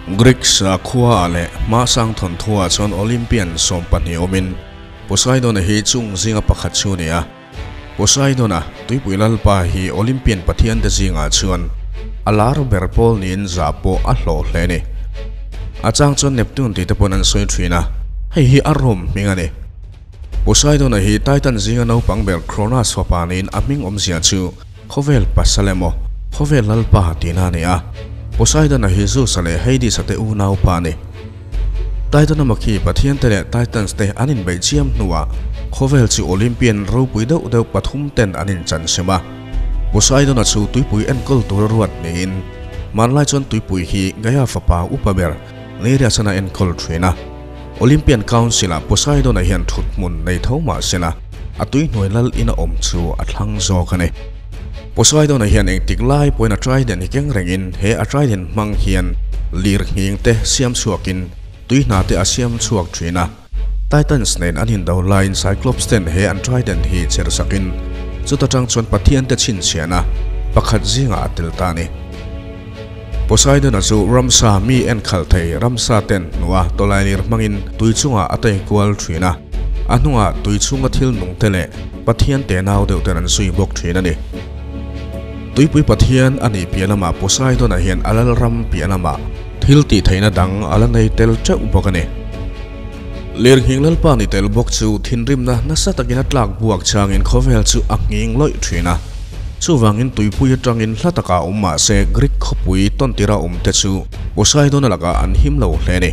Greek sakhua ah leh hmasang thawnthu ah chuan Olympian 12 awmin Poseidon-a hi chung zinga pakhat chu a ni a. Poseidon-a tuipui lalpa hi Olympian pathian te zingah chuan a lar ber pawl niin zah pawh a hlawh hle a ni. A chang chuan Neptune tih te pawn an sawi thin a, hei hi a Rome hming a ni. Poseidon-a hi Titan zinga naupang ber Cronus fapa niin a hming awmzia chu Khawvel pasal emaw, Khawvel lalpa tihna a ni a. Poseidon-a hi Zeus-a leh Hades-a te unaupa a ni. Titan-a makhi pathiante leh Titans te an inbeih chiam hnuah khawvel chu Olympian ropui deuh deuh pathum ten an inchansim a. Poseidon-a chu tuipui enkawl tura ruat niin hmanlai chuan tuipui hi Gaia fapa upa ber Nereus-an a enkawl thin a. Olympian Council-ah Poseidon-a hian thut hmun nei tho mah sela, a tuihnuai lal ina awm chu a thlang zawk a ni. Poseidon-a hian engtik lai pawhin a trident hi keng rengin he a trident hmang hian lir nghing te siam chhuakin tui hna te a siam chhuak thin a. Titans nen an indo laiin Cyclops ten he an trident hi cher sakin chuta tang chuan pathian te chhinchhiahna pakhat zingah a tel ta a ni. Poseidon-a chu ramsa mi en khalh thei ramsa ten hnua tawlailir hmangin tui chungah a tei kual thin a, a hnungah tui chhunga thil nung te leh Pathian te nau deuh ten an zui bawk thin a ni. Tuipui Pathian a nih piah lamah Poseidon-a hian a lal ram piah lamah thil tih theihna dang a la nei tel teuh bawk a ni. Lirnghing Lalpa ni tel bawk chu thinrimna nasa takin a tlak buak changin khawvel chu a nghing lawih thin a. Chuvangin tuipui atangin hla takah awm mah se Greek khawpui tawntira awmte chu Poseidon-a lakah an him lo hle a ni.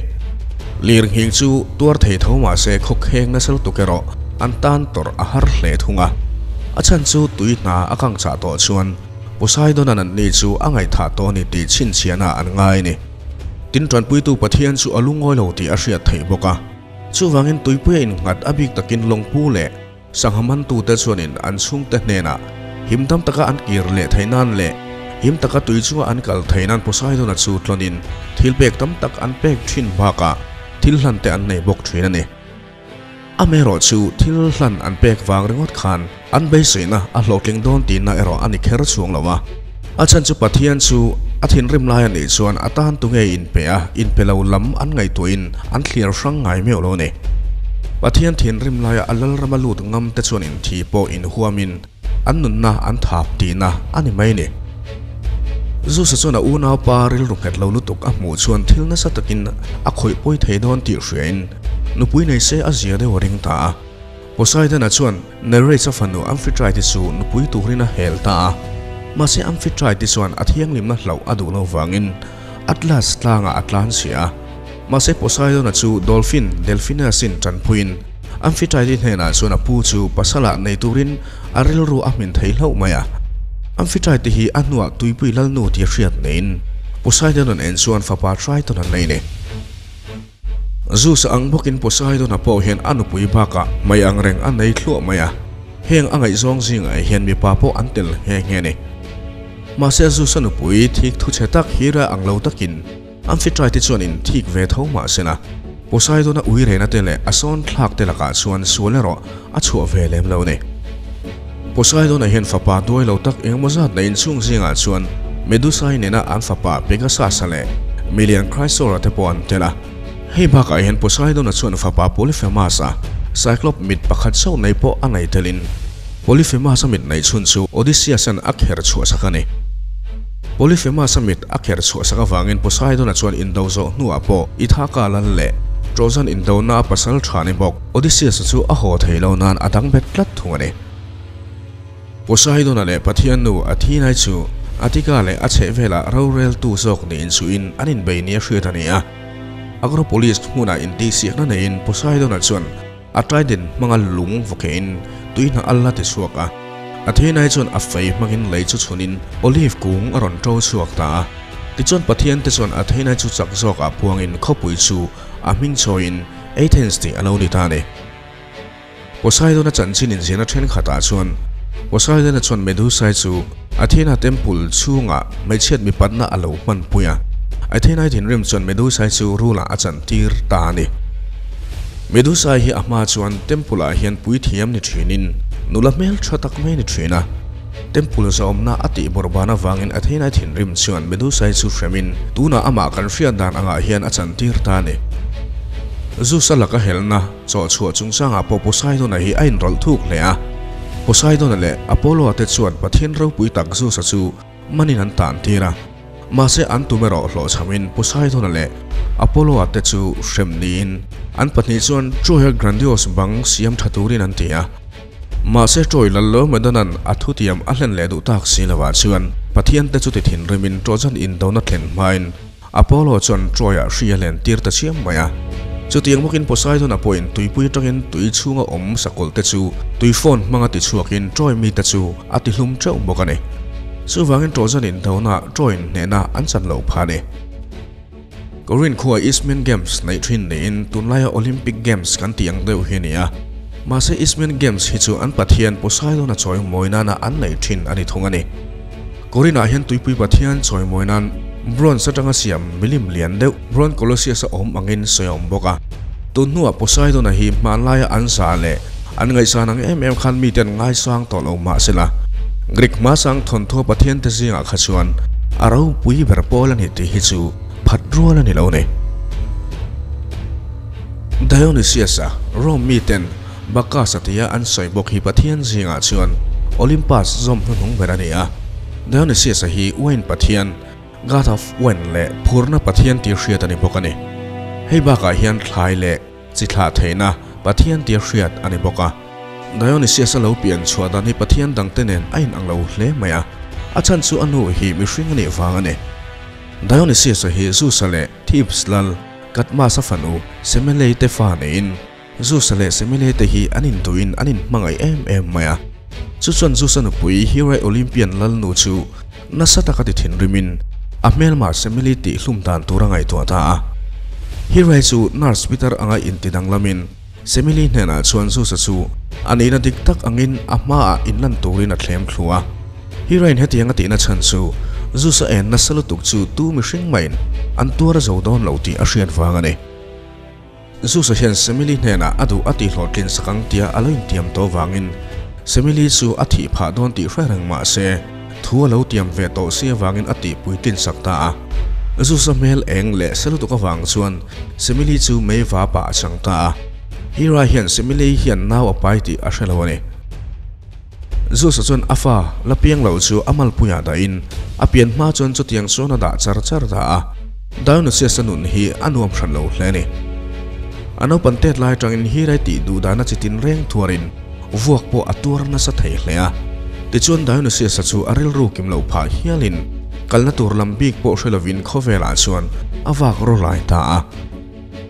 Lirnghing chu tuar thei tho mah se khawkheng nasa lutuk erawh an tan tawrh a har hle thung a. A chhan chu tui hna a kang chah tawh chuan Poseidon-a natni chu a ngaihthah tawh a ni tih chhinchhiahna an ngai a ni. Tin tanpuitu Pathian chu a lungawi lo tih a hriat theih bawk a. Chuvangin tuipuia innghat a bik takin lawngpu leh Sangha mantute chuanin an chhungte hnenah him tam taka an kir leh theih nan leh him taka tui chunga an kal theih nan Poseidon-a chu tlawnin thil pek tam tak an pek thin bakah thil hlan te an nei bawk thin a ni. Amaherawh chu thil hlan an pek vang ringawt khan an beiseina a hlawhtling dawn tihna erawh a ni kher chhuang lo a. A chhan chu Pathian chu a thinrim lai a nih chuan a tan tunge inpe a, inpe lo lam an ngaihtuahin an thliar hrang ngai meuh lo a ni. Pathian thinrim laia a lalrama lut ngam te chuan inthi pawh inhuamin an nunna an thap tihna a ni mai a ni. Zeus-a chuan a unaupa rilru nghet lo lutuk a hmuh chuan thil nasa takin a khawih pawi thei dawn tih hriain nupui nei se a zia deuh a ring ta a. Poseidon-a chuan Nereus-a fanu Amphitrite chu nupui turin a hel ta a. Mahse Amphitrite chuan a thianghlimna hlauh a duh lo vangin Atlas tlangah a tlan chhia a. Mahse Poseidon-a chu dolphin Delphinus-in tanpuiin Amphitrite hnenah chuan a pu chu pasalah nei turin a rilru a hmin thei hlauh mai a. Amphitrite hi a hnuah tuipui lalnu tia hriat neiin Poseidon-a'n en chuan fapa Triton an nei ni. Zeus ang bawkin Poseidon-a pawh hian a nupui bakah hmai ang reng a nei thluah mai a, heng a ngaihzawng zingah hian mipa pawh an tel nghe nghe a ni. Mahse Zeus-a nupui thik thu chhe tak Hera ang lo takin Amphitrite chuan in thik ve tho mah sela, Poseidon-a ui rehna te leh a sawn thlak te lakah chuan sual erawh a chhuah ve lem lo a ni. Poseidon-a hian fapa duai lo tak engemaw zat neiin chung zingah chuan Medusa-i nena an fapa Pegasus-a leh milian Chrysaor-a te pawh an tel a. Hei bakah hian Poseidon-a chuan fapa Polyphemus-a Cyclop mit pakhat chauh nei pawh a nei telin Polyphemus-a mit neih chhun chu Odysseus-a'n a kher chhuahsak a ni. Polyphemus-a mit a kher chhuahsak avangin Poseidon-a chuan indo zawh hnuah pawh Ithaca lal leh Trojan indona a pasal tha ni bawk. Odysseus-a chu a haw thei lo nan a dang bet tlat thung a ni. Poseidon-a leh Pathian nu Athena-i chu Attica leh a chhehvelah roreltu zawk niin chuhin an inbei nia hriat a ni a. Acropolis hmunah intihsiakna neiin Poseidon-a chuan a trident hmanga lung vawkhehin tui hna a la ti chhuak a. Athena-i chuan a fei hmangin lei chu chhunin olive kung a rawn ṭo chhuak ta a. Tichuan Pathian te chuan Athena-i chu chak zawkah puangin khawpui chu a hming chawiin Athens tih a lo ni ta a ni. Poseidon-a chanchin inziahna thenkhatah chuan Poseidon-a chuan Medusa-i chu Athena temple chhungah hmeichhiat mipatna a lo hmanpui a. Athena-i thinrim chuan Medusa-i chu rul-ah a chantir ta a ni. Medusa-i hi a hma chuan temple-ah hian puithiam ni thinin nula hmeltha tak mai a ni thin a. Temple zahawmna a tih bawrhban avangin Athena thinrim chuan Medusa-i chu hremin tunah amah kan hriat dan angah hian a chantir ta a ni. Zeus-a laka helna chawhchhuah chungchangah pawh Poseidon-a hi a inrawlh thuk hle a. Poseidon-a leh Apollo-a te chuan Pathian ropui tak Zeus-a chu manin an tan tir a. Mahse an tum erawh hlawhchhamin Poseidon-a leh Apollo-a te chu hrem niin an pahnih chuan Troy-a grandiose bang siam tha turin an ti a. Mahse Troy lal Laomedon-a'n a thutiam a hlen leh duh tak si lovah chuan Pathian te chu ti thinrimin Trojan indona thlen hmain Apollo chuan Troy-ah hri a hlen tir ta chiam mai a. Chutiang bawkin Poseidon-a pawhin tuipui atangin tui chhunga awm sakawlh te chu tuifawn hmanga tichhuakin Troy mite chu a tihlum teuh bawk a ni. Chuvangin Trojan indona Troy-in hnehna an chan loh phah a ni. Korin khua Isthmian Games neih thin niin tunlaia Olympic Games kan tih ang deuh hi a ni a. Mahse Isthmian Games hi chu an pathian Poseidon-a chawimawi nana an neih thin a ni thung a ni. Korinah hian tuipui pathian chawimawi nan bronze atanga siam milim lian deuh Bronze Colosseus a awm angin sawi a awm bawk a. Tun hnuah Poseidon-a hi hmanlaia an zah leh an ngaihsan ang em em khan mite an ngaisang tawh lo mahsela Greek hmasang thawnthaw pathiante zingah kha chuan a ropui ber pawl a ni tih hi chu phat rual a ni lo ni. Dionysius-a Rome miten Bacchus-a tia an sawi bawk hi pathian zingah chuan Olympus zawm hnuhnung ber a ni a. Dionysius-a hi wine pathian, God of Wine, leh phurna pathian tia hriat a ni bawk a ni. Hei bakah hian thlai leh chi thlah theihna pathian tia hriat a ni bawk a. Dionysius-a lo pian chhuah dan hi pathian dangte nen a inang lo hle mai a, a chhan chu a nu hi mihring a nih vang a ni. Dionysius-a hi Zeus-a leh Thebes lal Cadmus-a fanu Semele te fa niin, Zeus-a leh Semele te hi an intuin an inhmangaih em em mai a. Chu chuan Zeus-a nupui Hera Olympian lalnu chu nasa taka ti thinrimin a hmelma Semele tih hlum dan tur a ngaihtuah ta a. Hera chu nurse pitar anga inti danglamin Semele hnenah chuan Zeus-a chu a nihna dik tak angin a hmaah inlan turin a thlem thlu a. Hera-in hetiang a tihna chhan chu Zeus-a en nasa lutuk chu tu mihring maiin an tuar a zo dawn lo tih a hriat vang a ni. Zeus-a hian Semele hnenah a duh a tihhlawhtlin sak ang tia a lo intiam tawh vangin Semele chu a thih phah dawn tih hre reng mah se, thu a lo tiam ve tawh si avangin a tihpui tlin sak ta a. Zeus-a hmel eng leh se lutuk avang chuan Semele chu mei va pah a chang ta a. Hera hian Semele hian nau a pai tih a hre lo a ni. Zeus-a chuan a fa la piang lo chu a malpuiah dahin a pian hma chuan chutiang chuan a dah char char ta a. Dionysius-a nun hi a nuam hran lo hle a ni. A naupan tet lai atangin Hera-i tih duh dana chi tin reng thuarin vuak pawh a tuar nasa thei hle a. Tichuan Dionysius-a chu a rilru kim loh phah hialin kalna tur lam bik pawh hre lovin khawvelah chuan a vak rawlai ta a.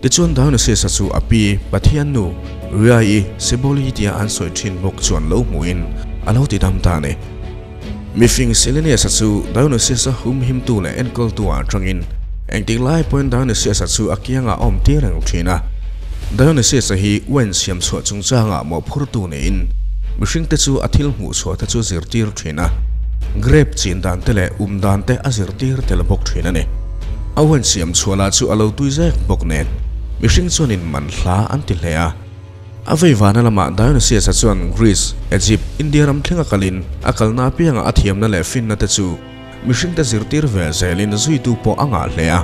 Tichuan Dionysius-a chu a pi, Pathian nu, Rhea-i, Cybele tia an sawi thin bawk chuan lo hmuhin a lo ti dam ta a ni. Mifing Silenus-a chu Dionysius-a humhimtu leh enkawltu ah atangin engtik lai pawhin Dionysius-a chu a kiangah a awm tir reng thin a. Dionysius-a hi wine siam chhuah chungchangah mawhphurtu niin mihringte chu a thil hmuh chhuah te chu zirtir thin a, grape chin dan te leh um dan te a zirtir tel bawk thin a ni. A wine siam chhuah lah chu a lo tui zek bawk nen, mihring chuanin man hla an ti hle a. A vei vana lamah Dionysius-a chuan Greece, Egypt, India ram thlenga kalin a kalna apiangah a thiamna leh finna te chu mihringte zirtir ve zelin zuitu pawh a ngah hle a.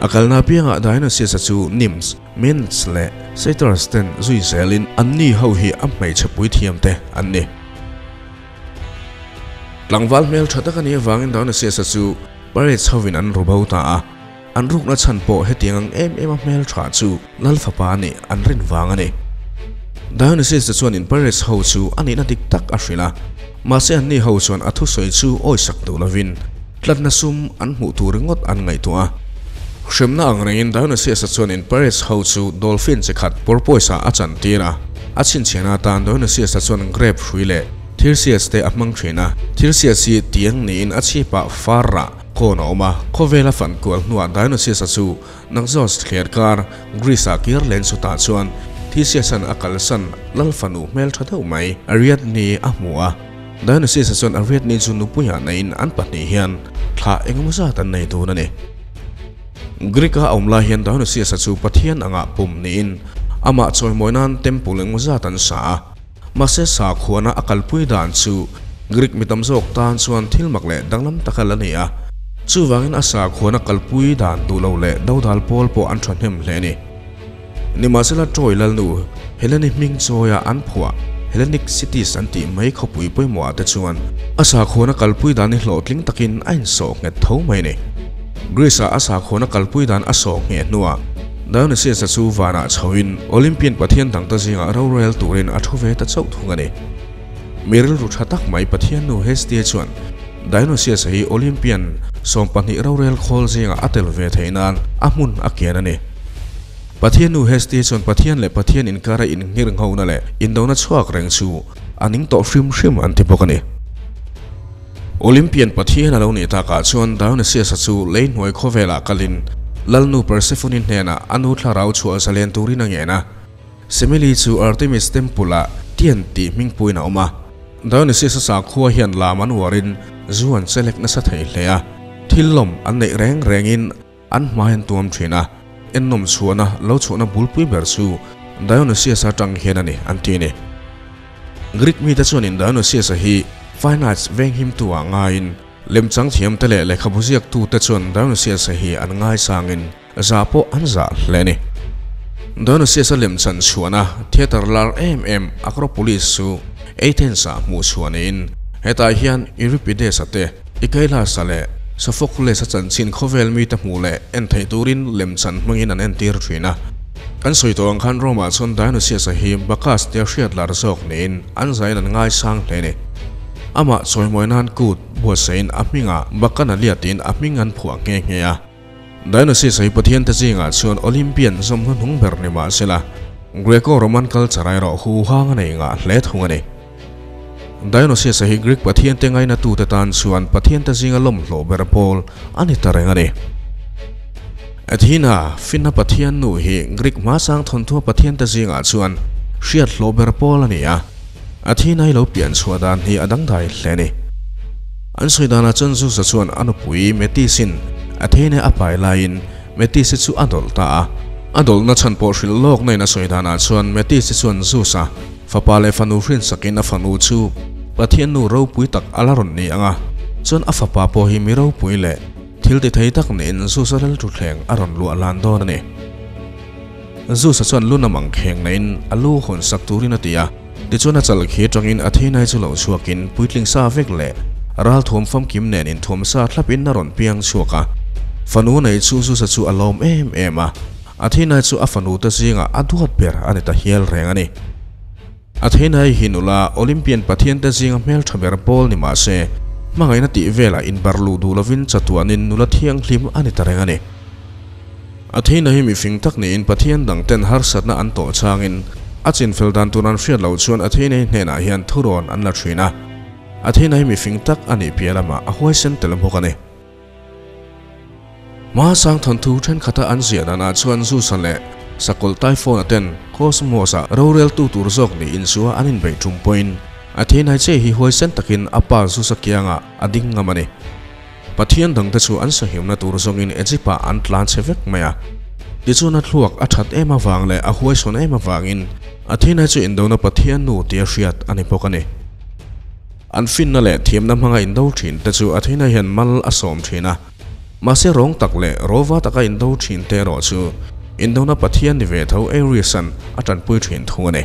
A kalna apiangah Dionysius-a chu Nymphs, Mints leh Satyrs ten zui zelin anni ho hi a hmeichhe puithiam te an ni. Tlangval hmel tha tak a nih avangin Dionysius-a chu Pirates hovin an ru bo ta a, an rukna chhan pawh hetiang ang em em a hmel tha chu Lal fapa a nih an rin vang a ni. Dionysius-a chuanin Pirates ho chu a nihna dik tak a hrilh a, mahse anni ho chuan a thusawi chu awisak duh lovin tlatna sum an hmuh tur ringawt an ngaihtuah a. Hremna ang rengin Dionysius-a chuanin Pirates ho chu dolphin chi khat porpoise-ah a chantir a, a chhinchhiahna atan Dionysius-a chuan grape hrui leh Thirsias te a hmang thin a, Thirsias hi tiang niin a chhipah far rah kawn a awm a, khawvela fan kual hnuah Dionysius-a chu Naxos thler kar Greece-ah kir len chutah chuan Theseus-a'n a kalsan lal fanu hmeltha deuh mai Ariadne a hmu a, Dionysius-a chuan Ariadne chu nupuiah neiin an pahnih hian thla engemaw zat an nei dun a ni. Greek-a a awm lai hian Dionysius-a chu pathian angah pum niin amah chawimawi nan temple engemaw zat an sa a. Mahse sakhuana a kalpui dan chu Greek mi tam zawk tan chuan thil mak leh danglam tak a la ni a, chuvangin a sakhuana kalpui dan duh lo leh dodal pawl pawh an thahnem hle a ni. Nimahsela Troy lalnu Helene hming chawia an phuah Hellenic Cities an tih mai khawpui pawimawhah te chuan a sakhuana kalpui dan hi hlawhtling takin a insawh nghet tho mai a ni. Greece-ah a sakhuana kalpui dan a sawh ngheh hnuah Dionysius-a chu vanah chhoin Olympian pathian dangte zingah rorel turin a thu ve ta chauh thung a ni. Mi rilru tha tak mai Pathiannu Hestia chuan Dionysius-a hi Olympian 12 rorel khawl zingah a tel ve theih nan a hmun a kian a ni. Pathiannu Hestia chuan Pathian leh Pathian inkara inngir nghona leh indona chhuak reng chu a ning tawh hrim hrim an ti bawk a ni. Olympian Pathian a lo nih takah chuan Dionysius-a chu lei hnuai khawvelah kalin Lalnu Persephone hnenah a nu thlarau chhuah zalen turin a ngen a. Semele chu Artemis Temple-ah Tian tih hmingpuiin a awm a. Dionysius-a sakhua hian lam an uarin zu an chelek nasa thei hle a, thil lawm an neih reng rengin an hmai an tuam thin a, ennawm chhuahna lo chhuahna bulpui ber chu Dionysius-a atang hian a ni an ti a ni. Greek mite chuanin Dionysius-a hi Fine Arts venghimtu-ah ngaiin lemchang thiamte leh lehkhabu ziaktute chuan Dionysius-a hi an ngaisangin Zah pawh an zah hle a ni. Dionysius-a lemchan chhuahna theatre lar em em Acropolis chu Athens-ah hmuh chhuah niin hetah hian Euripides-a te, Aeschylus-a leh Sophocles-a chanchin khawvel mite hmuh leh en theih turin lemchan hmangin an entir thin a. Kan sawi tawh ang khan Rome-ah chuan Dionysius-a hi Bacchus tia hriat lar zawk niin an zahin an ngaisang hle a ni. Amah chawimawi nan kut buatsaihin a hmingah Bacchanalia tiin a hming an phuah nghe nghe a. Dionysus hi Pathiante zingah chuan Olympian zawm hnuhnung ber ni mah sela, Greco-Roman culture erawh huhang a nei ngah hle thung a ni. Dionysus hi Greek pathiante ngainatute tan chuan pathiante zinga lawmhlawh ber pawl a ni ta reng a ni. Athena, Finna pathian nu hi Greek hmasang thawnthua pathiante zingah chuan hriat hlawh ber pawl a ni a, Athena hi lo pian chhuah dan hi a dangdai hle a ni. An sawi danah chuan Zeus-a chuan a nupui Metis-in Athene a pai laiin Metis-i chu a dawlh ta a. A dawlhna chhan pawh hrilh lawk nain a sawi danah chuan Metis-i chuan Zeus-a fapa leh fanu hrinsakin a fanu chu Pathian nu ropui tak a la rawn ni ang a, chuan a fapa pawh hi mi ropui leh thil ti thei tak niin Zeus-a lalthutthleng a rawn luah lan dawn a ni. Zeus-a chuan lu namang kheng naiin a lu hawn sak turin a ti a. Tichuan a chal khi atangin Athena-i chu lo chhuakin puitling sa vek leh ral thuam famkim nen inthuam sa thlapin a rawn piang chhuak a. Fanu nei chu Zeus-a chu a lawm em em a, Athena-i chu a fanu te zingah a duat ber a ni ta hial reng a ni. Athena-i hi nula Olympian pathian te zinga hmeltha ber pawl ni mah se, hmangaihna tih velah inbar luh duh lovin chatuanin nula thianghlim a ni ta reng a ni. Athena hi mifing tak niin Pathian dang ten harsatna an tawh changin a chinfel dan tur an hriat loh chuan Athena hi hnenah hian thurawn an la thin a. Athena hi mifing tak a nih piah lamah a huaisen tel bawk a ni. Hmasang thawnthu thenkhat a an ziah danah chuan Zeus-a leh Sakawlh Typhon-a ten Cosmos-a roreltu tur zawk niin chu an inbeih tum pawhin Athena che hi huaisen takin a pa Zeus-a kiangah a ding ngam a ni. Pathian dangte chu an sahimna tur zawngin Egypt-ah an tlan chhe vek mai a. Tichuan a thluak a that em avang leh a huaisawn em avangin Athena chu indona Pathian nu tia hriat a ni bawk a ni. An finna leh thiamna hmanga indo thin te chu Athena hian mal a sawm thin a. Mahse rawng tak leh rawva taka indo thin te erawh chu indona Pathian ni ve tho Ares-a'n a tanpui thin thung a ni.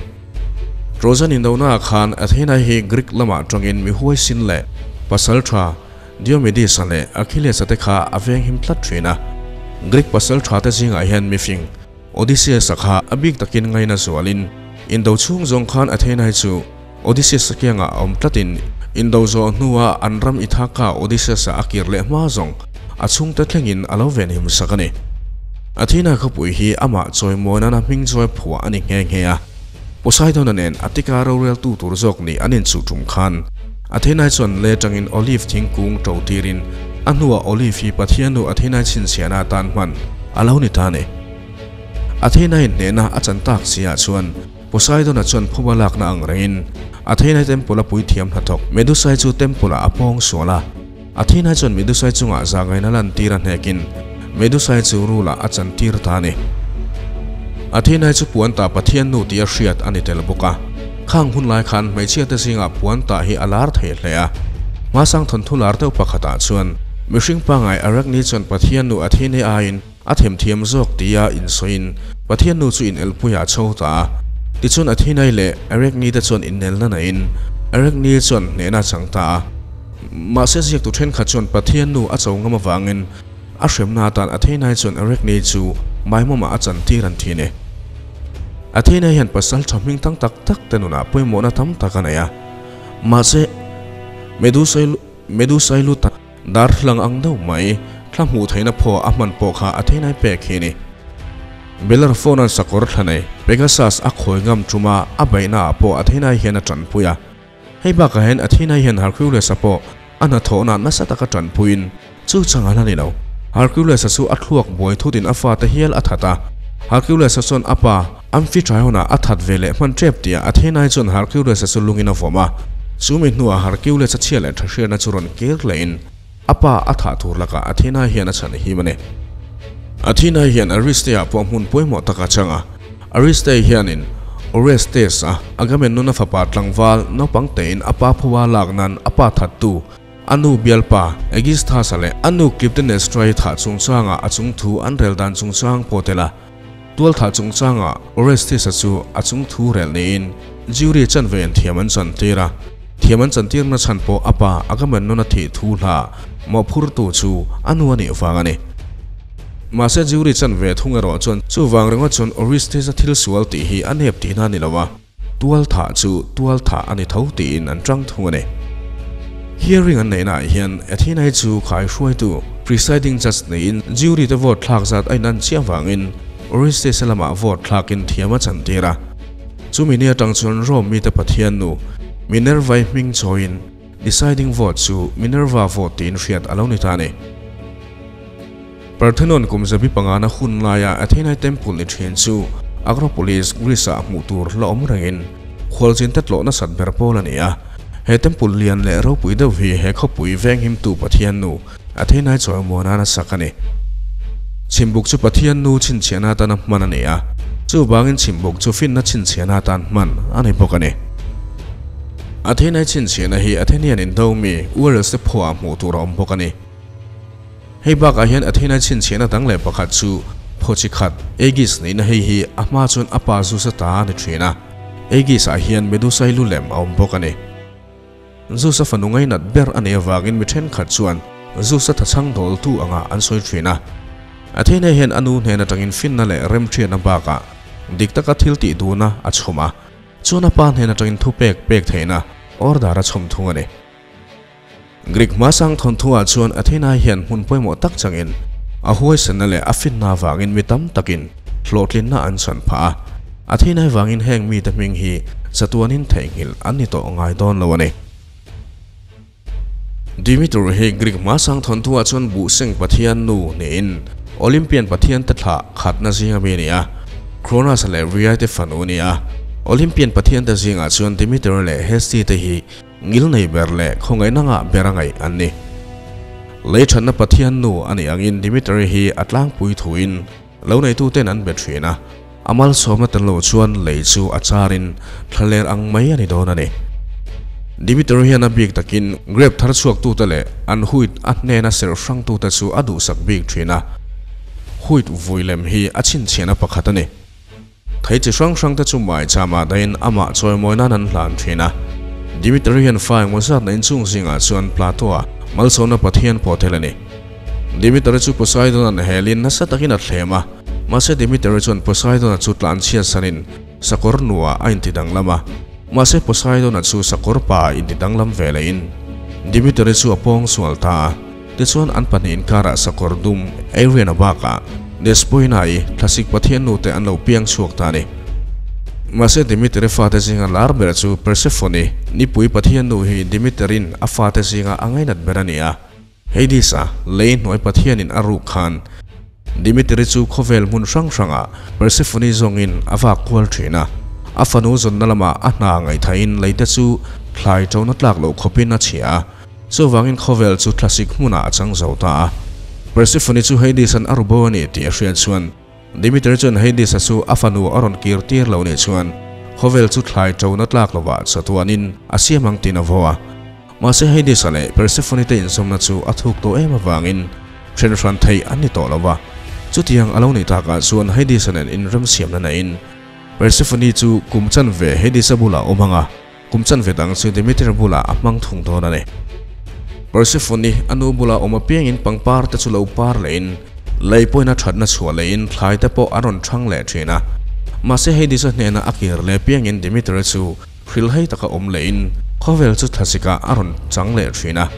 Trojan indona ah khan Athena hi Greek lamah tangin mi huaisin leh pasal tha Diomedes-a leh Achilles-a te kha a venghim tlat thin a. Greek pasal tha te zingah hian mifing Odysseus-a kha a bik takin ngaina zualin indo chhung zawng khan Athena-i chu Odysseus-a kiangah a awm tlatin indo zawh hnua an ram Ithaca Odysseus-a a kir leh hma zawng a chhungte thlengin a lo venhim sak a ni. Athena khawpui hi amah chawimawi nana hming chawi phuah a ni nghe nghe a. Poseidon-a nen Attica roreltu tur zawk nih an inchuh tum khan Athena chuan le tangin olive thingkung to tirin a hnuah olive hi Pathiannu Athena chhinchhiahna atan hman a lo ni ta a ni. Athena-in hnehna a chan tak chiah chuan Poseidon-a chuan phuba lakna ang rengin Athena temple-a puithiam hnathawk Medusa-i chu temple-ah a pawng sual a. Athena chuan Medusai chungah zahngaihna lantir a hnekin Medusai chu rulah a chantir ta a ni. Athena chu puan ta Pathian nu tih a hriat a ni tel bawk a. Khang hun lai khan hmeichhia te zingah puan tah hi a lar thei hle a. Hmasang thawnthu lar deuh pakhatah chuan mihring pangngai Arachne chuan Pathian nu Athene aiin a themthiam zawk tia insawiin Pathian nu chu inelpuiah a chho ta a. Tichuan Athene leh Arachne te chuan innelna neiin Arachne chuan hnehna a chang ta a. Mahse ziaktu thenkhat chuan Pathian nu a cho ngam avangin A hremna atan Athena chuan Arachne chu maimawmah a chantir an thin e. Athena hian pasal tha hming tang tak tak te nunah pawimawhna tam tak a nei a. Mahse, Medusa-i lu tak darthlang ang deuh mai thla hmuh theihna phaw a hman pawh kha Athena-i pek hi a ni. Bellerophon-a'n sakawr thla nei Pegasus a khawi ngam tuma a beihnaah pawh Athena-i hian a tanpui a. Hei bakah hian Athena hian Hercules-a pawh a hnathawhna nasa taka tanpuiin chu chang a la ni lo. Hercules-a chu a thluak buai thutin a fate hial a that a. Hercules-a chuan a pa Amphitryon-a a that ve leh hman tep tihah Athena-i chuan Hercules-a chu lungin a vawm a. Chu mi hnuah Hercules-a chhia leh tha hriatna chu rawn kir lehin a pa a thah tur lakah Athena hian a chhan him a ni. Athena hian Aristeia pawh hmun pawimawh tak a chang a. Aristeia hianin Orestes a Agamemnon a fapa tlangval naupang tein a pa phuba lak nan a pa thattu a nu bialpa Aegisthus-a leh a nu Clytemnestra-i thah chungchangah a chungthu an rel dan chungchang pawh tel a. Tualthah chungchangah Orestes-a chu a chungthu rel niin jury chanve in thiam an chantir a. Thiam an chantirna chhan pawh a pa Agamemnon-a thih thu hla mawhphurtu chu a nu a nih vang a ni. Mahse jury chanve thung erawh chuan chuvang ringawt chuan Orestes-a thil sual tih hi a nep tihna a ni lo a. Tualthah chu tualthah a ni tho tiin an tang thung a ni. Hearing an neihnaah hian Athena-i chu khai hruaitu, presiding judge, neiin jury te vote thlak zat a inan chiah vangin Orestes-a lamah vote thlakin thiam a chantir a. Chumi ni atang chuan Rome mite pathian nu Minerva-i hming chawiin deciding vote chu Minerva vote tiin hriat a lo ni ta a ni. Parthenon kum zabi pangana hun laia Athena Temple ni thin chu Acropolis, Greece-ah hmuh tur la awm rengin khualzin te tlawh nasat ber pawl a ni a. He temple lian leh ropui deuh hi he khawpui venghimtu Pathian nu Athena chawimuan nan a sak a ni. Chhimbuk chu Pathian nu chhinchhiahna atana hman a ni a, chuvangin chhimbuk chu finna chhinchhiahna atan hman a ni bawk a ni. Athena chhinchhiahna hi Athenian indo mi Uares te phuah hmuh tur a awm bawk a ni. Hei bakah hian Athena chhinchhiahna dang leh pakhat chu phawchi khat, Aegis neihna hei hi a hma chuan a pa Zeus-a ta a ni thin a. Aegis-ah hian Medusa-i lu lem a awm bawk a ni. Zeus-a fanu ngainat ber a nih avangin mi thenkhat chuan Zeus-a thachhang dawltu angah an sawi thin a. Athena hian a nu hnen atangin finna leh remhriatna bakah dik taka thil tih duhna a chhawm a, chuan a pa hnen atangin thupek pek theihna order a chhawm thung a ni. Greek hmasang thawnthuah chuan Athena hian hmun pawimawh tak changin a huaisanna leh a finna avangin mi tam takin hlawhtlinna an chhan phah a. Athena vangin heng mite hming hi chatuanin theihnghilh an ni tawh ngai dawn lo a ni. Demeter hi Greek hmasang thawnthuah chuan buhseng pathian nu niin Olympian pathiante thlah khatna zinga mi a ni a. Cronus leh Rhea te fanu a ni a. Olympian pathiante zingah chuan Demeter leh Hestia te hi Ngil nei ber leh khawngaihna ngah ber a ngaih an ni. Lei thatna Pathian nu a nih angin Dimitri hi a tlangpui thuin lo neituten an be thin a, a malsawmna tel lo chuan lei chu a charin thlaler ang mai a ni dawn a ni. Dimitri hian a bik takin grape thar chhuaktute leh an huit a hnena serh hrangtute chu a duhsak bik thin a, huit vui lem hi a chhinchhiahna pakhat a ni. Thei chi hrang hrang te chu maicham ah dahin amah chawimawi nan an hlan thin a. Dimitri hian fa engmaw zat na inchung zingah chuan Plato-a malsawmna pathian pawh tel a ni. Dimitri chu Poseidon-a'n helin nasa takin a thlem a, mahse Dimitri chuan Poseidon-a chu tlanchhiat sanin sakawr nuah a inti danglam a, mahse Poseidon-a chu sakawr pa a inti danglam ve lehin Dimitri chu a pawng sual ta a. Tichuan an pahnih inkarah sakawr dum Ariana bakah Despoina-i thlasik pathian nute an lo piang chhuak ta a ni. Mahse Demeter-i fate zinga lar ber chu Persephone, nipui pathian nu hi Demeter-in a fate zinga a ngainat ber a ni a. Hades-a lei hnuai pathianin a ruk khan Demeter-i chu khawvel hmun hrang hrangah Persephone zawngin a vak kual thin a. A fanu zawnna lamah a hna ngaihthahin leite chu thlai ṭona tlak loh khawpin a chhia a. Chuvangin khawvel chu thlasik hmunah a chang zo ta a. Persephone chu Hades-a'n a ru bo a ni tih a hriat chuan Demeter chuan Hades-a chu a fanu a rawn kir tir lo nih chuan Khawvel chu thlai ṭona tlak lovah chatuanin a siam ang tiin a vaw a. Mahse Hades-a leh Persephone te inzawmna chu a thuk tawh em avangin then hran theih an ni tawh lo va. Chutiang a lo nih takah chuan Hades-a nen inremsiamna neiin Persephone chu kum chanve Hades-a bulah awm ang a, kum chanve dang chu Demeter bulah a hmang thung dawn a ni. Persephone a nu bulah awm apiangin pangpar te chu lo par lehin lei pawhin a thatna chhuah lehin thlai te pawh an rawn thang leh thin a. Mahse Hades-a hnena a kir leh apiangin Demeter chu Hrilhhai taka awm lehin khawvel chu thlasikah a rawn chang leh thin a.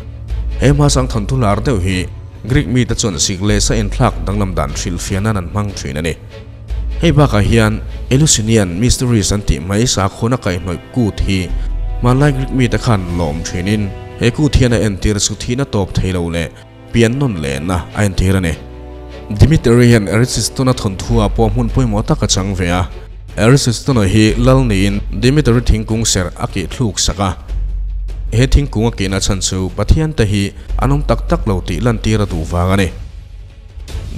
He hmasang thawnthu lar deuh hi Greek mite chuan sik leh sa inthlak danglam dan hrilhfiah nan an hmang thin a ni. Hei bakah hian Eleusinian Mysteries an tih mai sakhuana kaihhnawih kut hi hmanlai Greek mite khan lawm thinin he kut hian a entir chu thihna tawp thei lo leh pian nawn lehna a entir a ni. Dimitri hian Erisistona thawnthu ah pawh hmun pawimawh tak a chang ve a. Erisistona hi lal niin Dimitri thingkung serh a kih thluk sak a. He thingkung a kihna chhan chu Pathian te hi an awm tak tak lo tih lantir a duh vang a ni.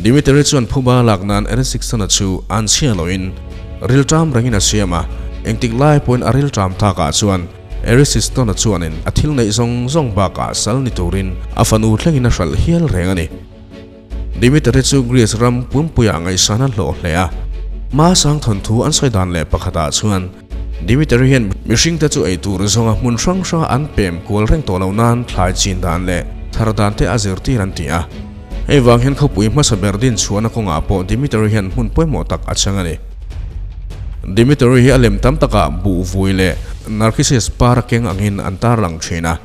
Dimitri chuan phuba lak nan Erisistona chu an chhia loin rilṭam rengin a siam a, engtik lai pawhin a rilṭam takah chuan Erisistona chuanin a thil neih zawng zawng bakah sal ni turin a fanu thlengin a hralh hial reng a ni. Dimitri chu Greece ram pumpuiah ngaihsan a hlawh hle a. Hmasang thawnthu an sawi dan leh pakhatah chuan Dimitri hian mihringte chu ei tur zawnga hmun hrang hranga an pem kual reng tawh loh nan thlai chin dan leh thar dan te a zirtir an ti a. Hei vang hian khawpui hmasa ber din chhuahna kawngah pawh Dimitri hian hmun pawimawh tak a chang a ni. Dimitri hi a lem tam takah buh vui leh Narcissus par a keng angin an tarlang thin a.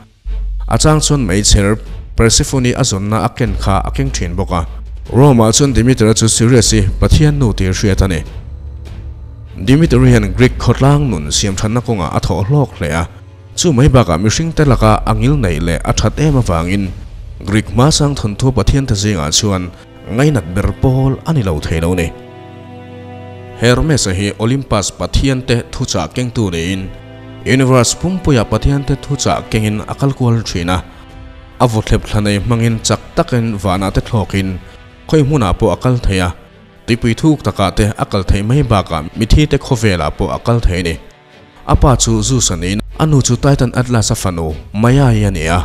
A chang chuan meichher Persephone a zawnna a ken kha a keng thin bawk a. Rome-ah chuan Dimitri chu Sirius-i pathian nu tir hriat a ni. Dimitri hian Greek khawtlang nun siamthanna kawngah a thawh hlawk hle a. Chu mai bakah mihringte laka a ngil neih leh a that em avangin Greek hmasang thawnthu pathiante zingah chuan ngainat ber pawl a ni lo thei lo ni. Hermes-a hi Olympus pathiante thuchah kengtu niin Universe pumpuia pathiante thuchah kengin a kal kual thin a. A vawthlep thla nei hmangin chak takin vanah te thlawkin khawi hmunah pawh a kal thei a, tuipui thuk takah te a kal theih mai bakah mithite khawvelah pawh a kal thei a ni. A pa chu Zeus a niin a nu chu Titan Atlas-a fanu Maia-i a ni a.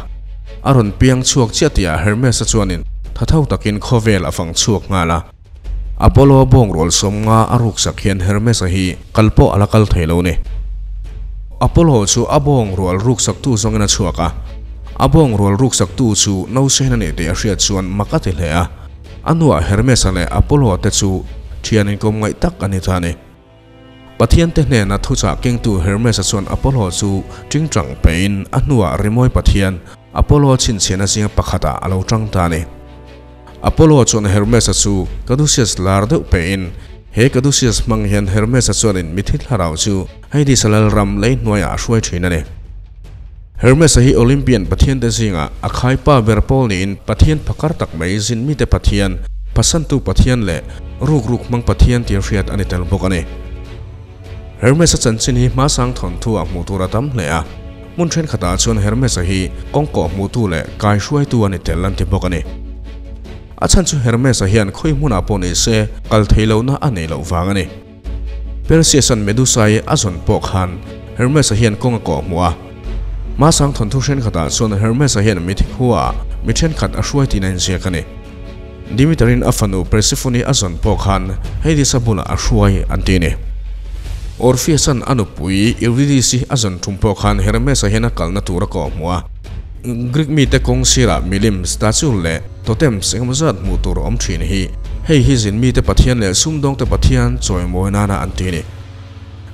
A rawn piang chhuak chiah tihah Hermes-a chuanin thatho takin khawvel a fang chhuak nghal a. Apollo bawngrual sawmnga a ruksak hian Hermes-a hi kal pawh a la kal thei lo ni. Apollo chu a bawngrual ruksaktu zawngin a chhuak a. A bawngrual ruksaktu chu Nausen a nih tih a hriat chuan mak a ti hle a. A hnuah Hermes-a leh Apollo te chu thian inkawm ngaih tak a ni ta a ni. Pathiante hnena thuchah kengtu Hermes-a chuan Apollo chu tingtang pein a hnuah rimawi pathian Apollo chhinchhiahna zinga pakhatah a lo tang ta a ni. Apollo chuan Hermes-a chu Caduceus lar deuh pein he Caduceus hmang hian Hermes-a chuanin mithi thlarau chu Hades-a lalram lei hnuaiah a hruai thin a ni. Hermes-a hi Olympian pathiante zingah a khaipa ber pawl niin pathian phakar tak mai zin mite pathian, phasantu pathian leh Ruk ruk hmang Pathian tih hriat a ni tel bawk a ni. Hermes-a chanchin hi hmasang thawnthu ah hmuh tur a tam hle a, hmun thenkhatah chuan Hermes-a hi kawngkawh hmuhtu leh kaihruaitu a ni tel an ti bawk a ni. A chhan chu Hermes-a hian khawi hmunah pawh ni se kal thei lohna a neih loh vang a ni. Perseus-a'n Medusa-i a zawn pawh khan Hermes-a hian kawng a kawh hmuh a. Hmasang thawnthu thenkhatah chuan Hermes-a hian mithi khuaah mi thenkhat a hruai tiin a inziak a ni. Demeter-in a fanu Persephone a zawn pawh khan Hades-a bulah a hruai an ti a ni. Orpheus-a'n a nupui Eurydice a zawn thum pawh khan Hermes-a hian a kalna tur a kawh hmuh a. Greek mite kawng sirah milim, statue leh totems engemaw zat hmuh tur a awm thin hi hei hi zin mite pathian leh sumdawngte pathian chawimawi nana an ti a ni.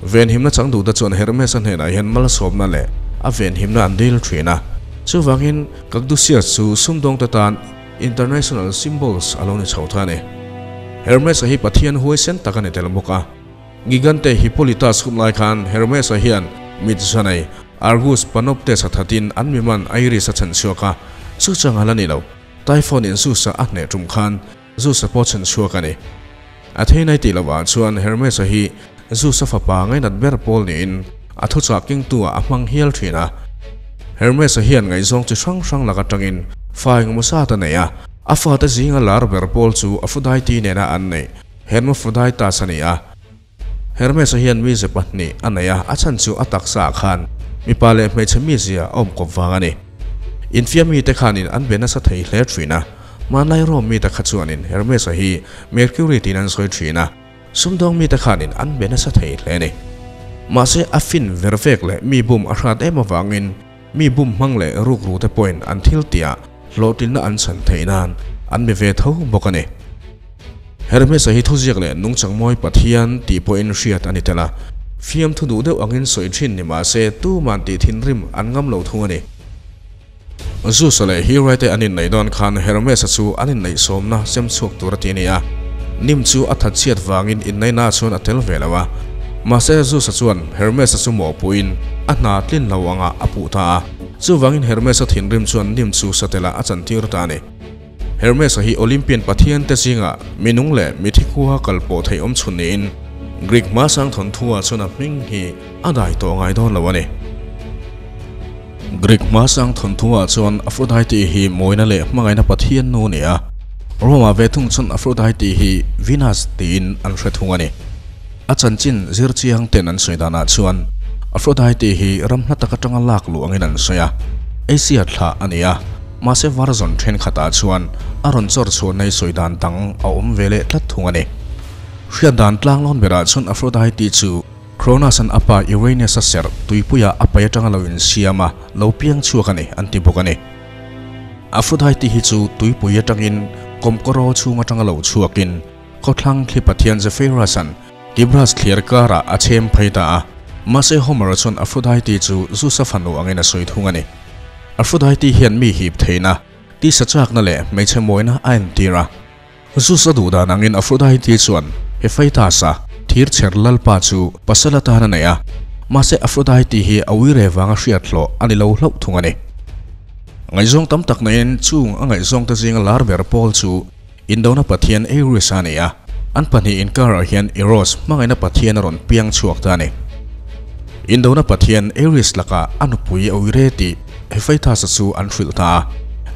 Venhimna changduhte chuan Hermes-a hnenah hian malsawmna leh a venhimna an dil thin a. Chuvangin Caduceus chu sumdawngte tan International symbols a lo ni chho ta a ni. Hermes-a hi Pathian huaisen tak a ni tel bawk a. Gigante Hippolytus hun lai khan Hermes-a hian mit zanei Argus Panoptes a thatin an miman Iris a chhan chhuak a, chu chang a la ni lo. Typhon in Zeus-a a hneh tum khan Zeus-a pawh chhan chhuak a ni. Athena-i tih lovah chuan Hermes-a hi Zeus-a fapa ngainat ber pawl niin a thuchah kengtu-ah a hmang hial thin a. Hermes-a hian ngaihzawng chi hrang hrang lak atangin fa engemaw zat a nei a. A fate zinga lar ber pawl chu Aphrodite nena an neih Hermaphroditus a ni a. Hermes-a hian mize pahnih a nei a, a chhan chu a taksaah khan mipa leh hmeichhe mizia a awm kawp vang a ni. Infiam mite khanin an be nasa thei hle thin a, hmanlai Rome mite kha chuanin Hermes-a hi Mercury tiin an sawi thin a, sumdawng mite khanin an be nasa thei hle a ni. Mahse, a fin ver vek leh mi bum a hrat em avangin mi bum hmang leh rukru te pawhin an thil tihah hlawhtlinna an chhan theih nan an be ve tho bawk a ni. Hermes-a hi thuziak leh nungchang mawi Pathian tih pawhin hriat a ni tel a, fiamthu duh deuh angin sawi thin ni mah se tuman tih thinrim an ngam lo thung a ni. Zeus-a leh Hera te an inneih dawn khan Hermes-a chu an inneihsawmna sem chhuak tur a ti a ni a, Nim chu a thatchhiat vangin inneihna chuan a tel ve lo a. Mahse Zeus-a chuan Hermes-a chu mawhpuiin a hna tlin lo angah a puh ta a, chuvangin Hermes-a thinrim chuan Nim chu satelah a chantir ta a ni. Hermes-a hi Olympian pathian te zingah mi nung leh mi thi khua kal pawh theih awm chhun niin Greek hmasang thawnthu-ah chuan a hming hi a dai tawh ngai dawn lo a ni. Greek hmasang thawnthu-ah chuan Aphrodite hi mawina leh hmangaihna pathian nu a ni a, Rome-ah ve thung chuan Aphrodite hi Venus tiin an hre thung a ni. A chanchin zir chiang ten an sawi danah chuan Aphrodite hi ram hla tak atanga lak luh angin an sawi a, Asia thlah a ni a. Mahse version thenkhatah chuan a rawn chawr chhuah nei sawi dan dang a awm ve leh tlat thung a ni. Hriat dan tlanglawn berah chuan Aphrodite chu Cronus-a'n a pa Uranus-a serh tuipuiah a pai atanga lo insiam a, lo piang chhuak a ni an ti bawk a ni. Aphrodite hi chu tuipui atangin kawmkawraw chhung atanga lo chhuakin khawthlang thli pathian Zephyrus-a'n Kibras thlir karah a chhem phei ta a, mahse Homer-a chuan Aphrodite chu Zeus-a fanu angin a sawi thung a ni. Aphrodite hian mi hip theihna, tisa chakna leh hmeichhe mawina a entir a. Zeus-a duh dan angin Aphrodite chuan Hephaestus-a thir chher lalpa chu pasal atan a nei a, mahse Aphrodite hi a uire vanga hriat hlawh a ni lo hlauh thung a ni. Ngaihzawng tam tak neiin chung a ngaihzawngte zinga lar ber pawl chu Indona pathian Ares a ni a, an pahnih inkarah hian Eros hmangaihna pathian a rawn piang chhuak ta a ni. Indona pathian Ares lakah a nupui a uire tih Hephaestus-a chu an hrilh ta a.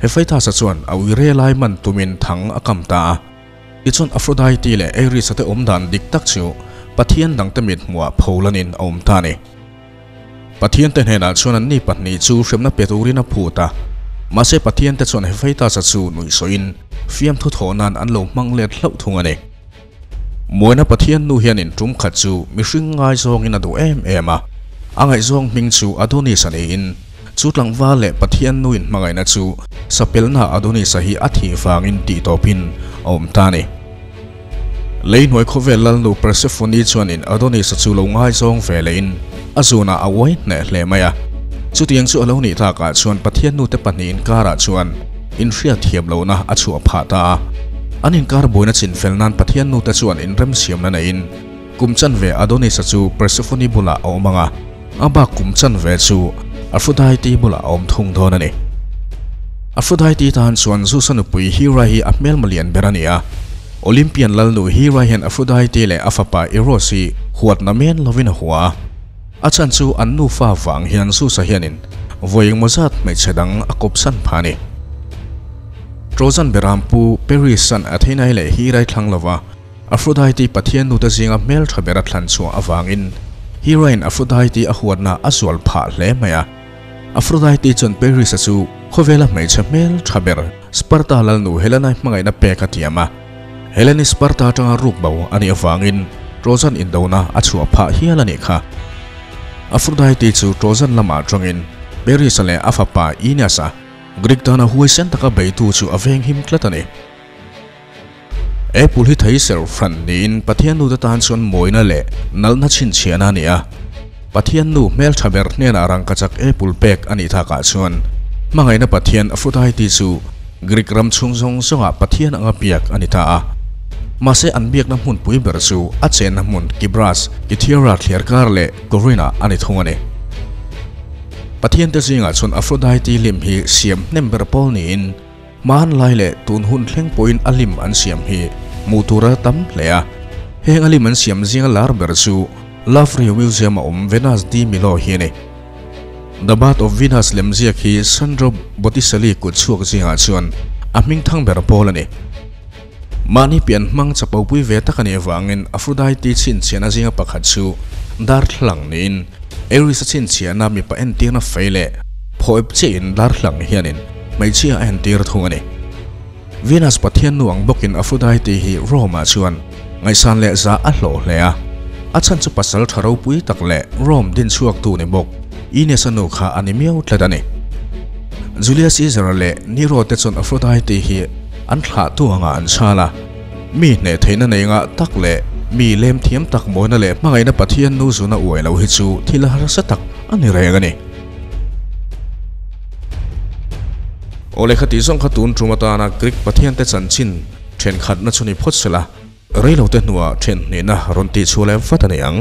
Hephaestus-a chuan a uire lai man tumin thang a kam ta a. Tichuan Aphrodite leh Ares-a te awmdan dik tak chu pathian dangte mithmuhah pholanin a awm ta a ni. Pathiante hnenah chuan anni pahnih chu hremna pe turin a phut a. Mahse Pathiante chuan Hephaestus-a chu nuihsawiin fiamthu thawh nan an lo hmang let hlauh thung a ni. Muaina Pathian nu hianin tum khat chu mihring ngaizawngin a duh em em a. A ngaihzawng hming chu Adonis-a niin chu tlangval leh Pathian nuin hmangaihna chu sapelna Adonis-a hi a thih vangin tih tawpin a awm ta a ni. Lei hnuai khawvel lalnu Persephone chuanin Adonis-a chu lo ngaizawng ve lehin a zunah a uai hneh hle mai a. Chutiang chu a lo nih takah chuan Pathian nute pahnih inkarah chuan inhriat thiam lohna a chhuah phah ta a. An inkar buaina chinfel nan Pathian nute chuan inremsiamna neiin kum chanve Adonis-a chu Persephone bulah a awm ang a, a bak kum chanve chu Aphrodite bulah a awm thung dawn a ni. Aphrodite tan chuan Zeus-a nupui Hera hi a hmelma lian ber a ni a. Olympian lalnu Hera hian Aphrodite leh a fapa Eros hi huatna men lovin a hua a. A chhan chu an nufa vang hian Zeus-a hianin vawi engmaw zat hmeichhe dang a kawpsan pha a ni. Trojan berampu Paris-a'n Athena-i leh Hera-i thlang lova Aphrodite pathian nute zinga hmeltha ber a thlan chhuah avangin Hera-in Aphrodite a huatna a zual phah hle mai a. Aphrodite chuan Paris-a chu khawvela hmeichhe hmeltha ber Sparta lalnu Helena-i hmangaihna pek a tiam a. Helen-i Sparta atanga ruk bo a nih avangin Trojan indona a chhuah phah hial a nih kha. Aphrodite chu Trojan lamah atangin Paris-a leh a fapa Aeneas-a Greek tana huaisen taka beitu chu a venghim tlat a ni. Apple hi thei ser hran niin Pathian nute tan chuan mawina leh nalhna chhinchhiahna a ni a. Pathian nu hmeltha ber hnenah rangkachak apple pek a nih takah chuan hmangaihna Pathian Aphrodite chu Greek ram chhung zawng zawngah Pathian anga biak a ni ta a. Mahse an biakna hmunpui ber chu a chenna hmun Kibras, Kythera thliarkar leh Corinth-ah a ni thung a ni. Pathiante zingah chuan Aphrodite lim hi siam hnem ber pawl niin, Hmanlai leh tun hun thleng pawhin a lim an siam hi hmuh tur a tam hle a. Heng a lim an siam zinga lar ber chu Louvre Museum a awm Venus de Milo hi a ni. The Birth of Venus lemziak hi Sandro Botticelli kut chhuak zingah chuan a hming thang ber pawl a ni. Mahni pian hmang chapopui ve tak a nih avangin Aphrodite chhinchhiahna zinga pakhat chu darthlalang niin Ares a chhinchhiahna mipa entirna fei leh phawip chiahin darthlalang hianin hmeichhia a entir thung a ni. Venus pathian nu ang bawkin Aphrodite hi Rome-ah chuan ngaihsan leh zah a hlawh hle a, a chhan chu pasal tha ropui tak leh Rome dinchhuaktu ni bawk Aeneas-a nu kha a ni miau tlat a ni. Julius Caesar-a leh Nero te chuan Aphrodite hi an thlahtu angah an chhal a, mi hneh theihna nei ngah tak leh mi lem thiam tak mawina leh hmangaihna Pathian nu zuna uai lo hi chu thil harsa tak a ni reng a ni. Aw lehkha tih zawng kha tun tum atana Greek pathiante chanchin thenkhatna chu ni phawt sela, reilote hnuah then hnihna rawn tih chhuah leh vat a ni ang.